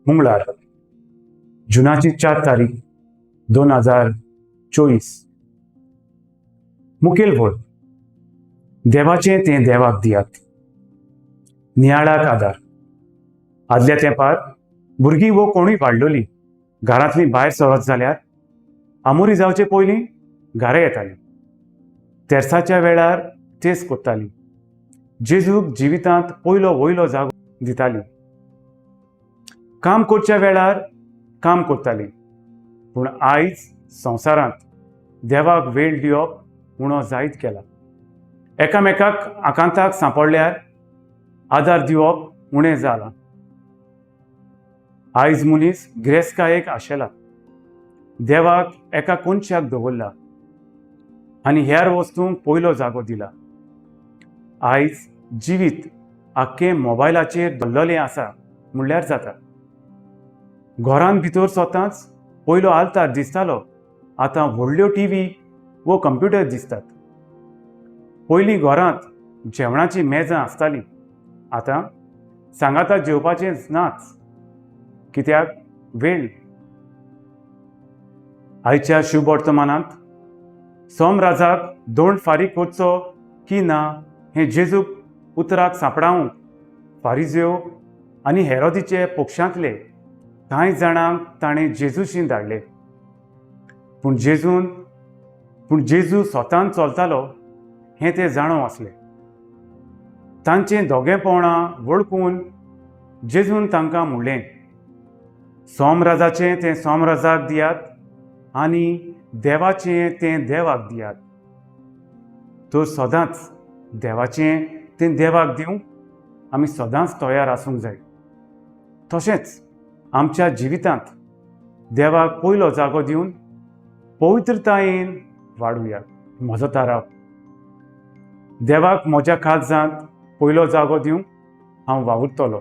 मंगळार, जुनाची 4 तारीख 2024. मुखेल वळ, देवाचें तें देवाक दियात. नियाळाक आदार. आदल्या तेंपार भुरगीं वो कोणूय वाडलोली घरांतलीं भायर सरत जाल्यार आमोरी जावचे पयलीं घरा येतालीं. तेर्साच्या वेळार तेस कोत्तालीं. जेजूक जिवितांत पयलो वयलो जागो दितालीं. काम करच्या वेळार काम करतालीं. पूण आयज संवसारांत देवाक वेळ दिवप उणो जायत गेला. एकामेकाक आकांताक सांपडल्यार आदार दिवप उणें जालां. आयज मनीस गिरेस्तकायेक आशेला, देवाक एका कोनशाक दवरला आनी हेर वस्तूंक पयलो जागो दिला. आयज जिवीत आख्खें मोबायलाचेर दवरलेलें आसा म्हणल्यार जाता. घरांत भितर सोतांच पयलो आल्तार दिसतालो, आतां व्हडल्यो टीव्ही वो कंप्युटर दिसतात. पयलीं घरांत जेवणाचीं मेजां आसतालीं, आतां सांगाता जेवपाचें नाच, कित्याक वेळ. आयच्या शुभवर्तमानांत सोमराजाक दोंड फारीक करचो की ना हें जेजूक उतराक सांपडावंक फारिज्यो आनी हेरोदीचे पक्षांतले कांय जाणांक ताणें जेजूशी धाडले. पूण जेजू स्वतान चलतालो हें ते जाणो आसले. तांचें दोगेपणां वळखून जेजून तांकां म्हणलें, सोमराजाचें तें सोमराजाक दियात आनी देवाचें तें देवाक दियात. तर सदांच देवाचें तें देवाक दिवंक आमी सदांच तयार आसूंक जाय. तशेंच आमच्या जिवितांत देवाक पयलो जागो दिवन पवित्रतायेन वाडुया. म्हजो थाराव, देवाक म्हज्या काळजांत पयलो जागो दिवंक हांव वावुरतलो.